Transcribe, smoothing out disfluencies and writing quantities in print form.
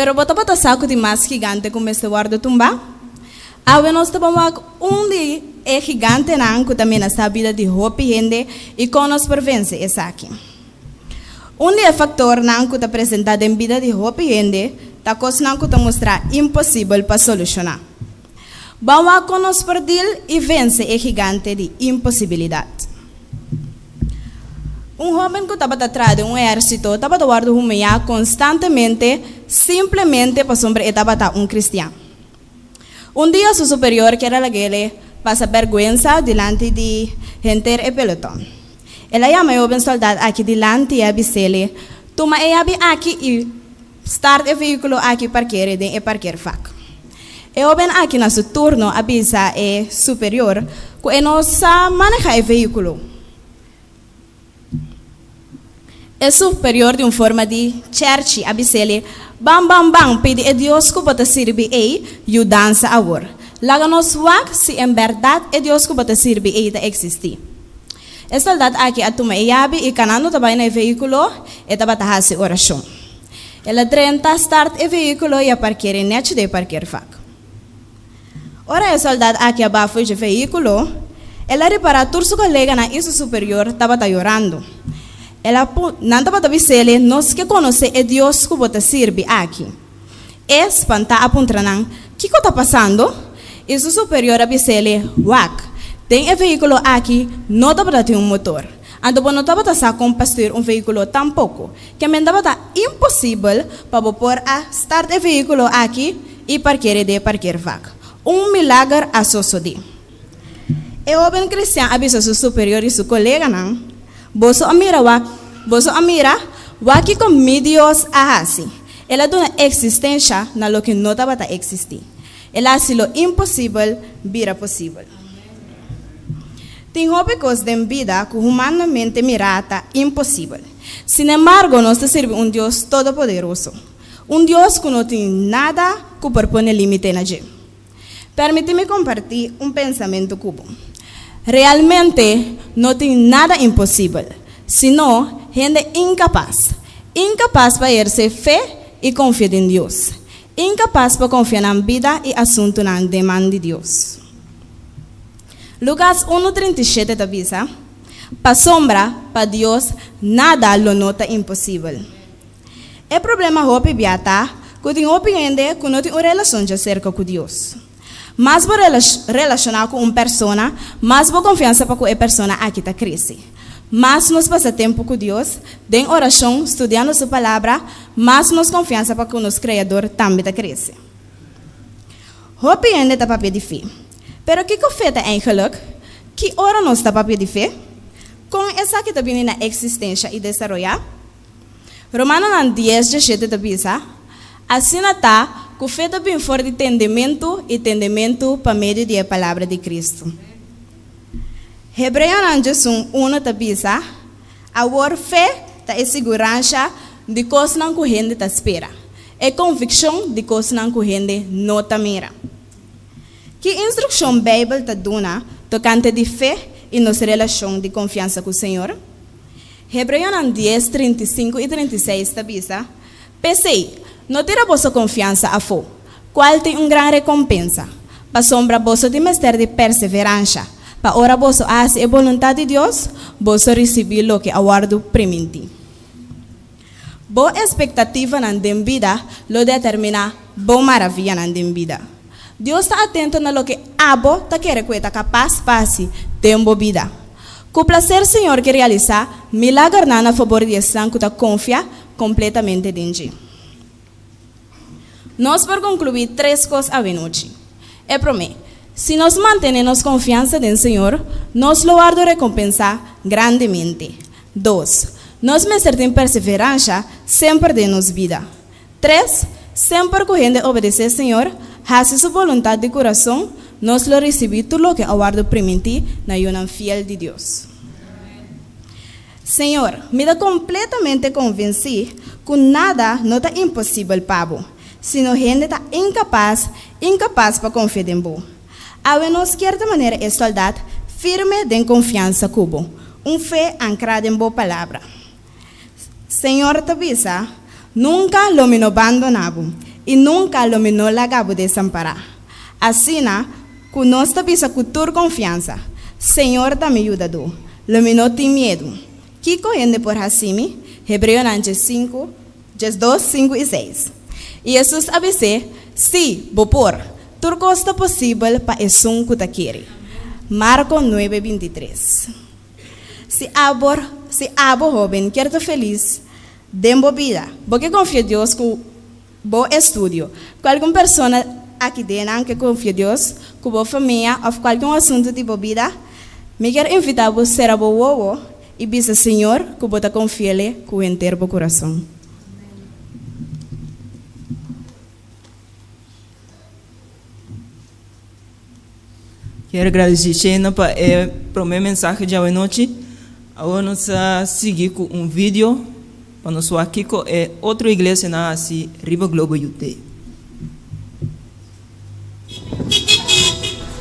Pero bo tabata sa ku tin mas gigante ku mester wòrdu tumbá? Awe nos ta ban wak un di e gigantenan ku ta menasá bida di hopi hende i kon nos por vense esaki. Un di e faktornan ku ta presentá den bida di hopi hende ta kosnan ku ta mustra imposibel pa solushoná. Ban wak kon nos por dil i vense e gigante di imposibilidat. Un hóben ku tabata traha den un ehérsito tabata wòrdu humiyá konstantemente simplemente pasobra e tabata un kristian. Un dia su superior kier a lag'é pasa bèrgwensa dilanti di henter e peloton. El a yama e hóben sòldat aki dilanti i a bis'é, Tuma e yabi aki i start e vehíkulo aki parker'é den e parkervak. E hóben aki na su turno a bisa e superior ku e no sa manehá e vehíkulo. E superior di un forma di chèrchi a bis'é, Ban, ban, ban, pidi e Dios ku bo ta sirbi ei yudansa awor. Laga nos wak si en bèrdat e Dios ku bo ta sirbi ei ta eksistí. E sòldat aki a tuma e yabi i kanando ta bai na e vehíkulo, e tabata hasi orashon. El a drenta, start e vehíkulo i a parker e nèchi den e parkervak. Ora e sòldat aki a baha for dje vehíkulo, el a ripará tur su koleganan i su superior tabata yorando. El a pu, nan tabata bis'é, Nos ke konosé e Dios ku bo ta sirbi aki. E, spantá, a puntra nan, Kiko ta pasando? I su superior a bis'é, Wak, den e vehíkulo aki no tabata tin un motor. Anto bo no tabata sa kon pa stuur un vehíkulo tampoko. Ke men tabata imposibel pa bo por a start e vehíkulo aki i parker e den parkervak. Un milager a sosodé. E hóben kristian a bisa su superior i su koleganan, Boso a mira wak, boso a mira wak kiko mi Dios a hasi. El a duna eksistensha na loke no tabata eksistí. El a hasi lo imposibel bira posibel. Tin hopi kos den bida ku humanamente mirá ta imposibel. Sinembargo, nos ta sirbi un Dios todopoderoso. Un Dios ku no tin nada ku por pone límite na dje. Permití mi kompartí un pensamentu ku bo. Realmente no tin nada imposibel, sino hende inkapas. Inkapas pa ehersé fe i konfia den Dios. Inkapas pa konfia nan bida i asuntunan den man di Dios. Lukas unu 37 ta bisa, Pasobra pa Dios nada lo no ta imposibel. E problema hopi bia ta ku tin hopi hende ku no tin un relashon djaserka ku Dios. Mas bo relashoná ku un persona, mas bo konfiansa pa ku e persona aki ta krese. Mas nos pasa tempu ku Dios, den orashon, studiando su Palabra, mas nos konfiansa pa ku nos Kreador tambe ta krese. Hopi hende ta papia di fe. Pero kiko fe ta eigenlik? Ki ora nos ta papia di fe? Kon esaki ta bini na eksistensha i desaroyá? Romanonan dies djeshete ta bisa, Asina ta ku fe ta bin for di tendementu i tendementu pa medio di e palabra di Kristu. Hebreonan djesun unu ta bisa, Awor fe ta e siguransha di kosnan ku hende ta spera, e konvikshon di kosnan ku hende no ta mira. Ki instrukshon Beibel ta duna tokante di fe i nos relashon di konfiansa ku Señor? Hebreonan dies, 35 i 36 ta bisa, P'esei, no tira boso konfiansa afó, kual tin un gran rekompensa, pasobra boso tin mester di perseveransha, pa ora boso a hasi e boluntat di Dios, boso risibí loke a wòrdu primintí. Bo espektativanan den bida lo determiná bo maravianan den bida. Dios ta atento na loke abo ta kere ku e ta kapas pa hasi den bo bida. Ku plaser Señor ke realisá milagernan na fabor di esnan ku ta konfia kompletamente den dje. Nos por konkluí tres kos awenochi. E promé, si nos mantené nos konfiansa den Señor, nos lo wòrdu rekompensá grandemente. Dos, nos mester tin perseveransha semper den nos bida. Tres, semper ku hende obedesé Señor, hasi Su boluntat di kurason, nos lo risibí tur loke a wòrdu primintí na yunan fiel di Dios. Señor, mi ta kompletamente konvensí ku nada no ta imposibel pa Bo, sino hende ta inkapas, inkapas pa konfia den Bo. Awe nos kier ta manera e sòldat firme den konfiansa ku Bo, un fe ankrá den Bo Palabra. Señor ta bisa, Nunka lo mi no bandoná bo. i nunka lo mi no laga bo desampará. Asina ku nos ta bisa ku tur konfiansa, Señor ta mi yudadó, lo mi no tin miedu. Kiko hende por hasi mi? Hebreonan diesinku, 12, sinku i seis. I Hesus a bis'é, Sí, bo por. Tur kos ta posibel pa esun ku ta kere. Marko nuebe, 23. Si abo, si abo hóben kier ta felis den bo bida, bo ke konfia Dios ku bo estudio. Ku algun persona aki den nan ke konfia Dios ku bo famia òf kualke un asuntu di bo bida, mi kier invitá bo sera bo wowo i bisa Señor ku bo ta konfi'El ku henter bo kurason. Kier gradisí Shayna pa e promé mensahe djawe nochi. Awor nos ta sigui ku un video pa nos wak kiko e otro iglesianan a hasi riba globo UT.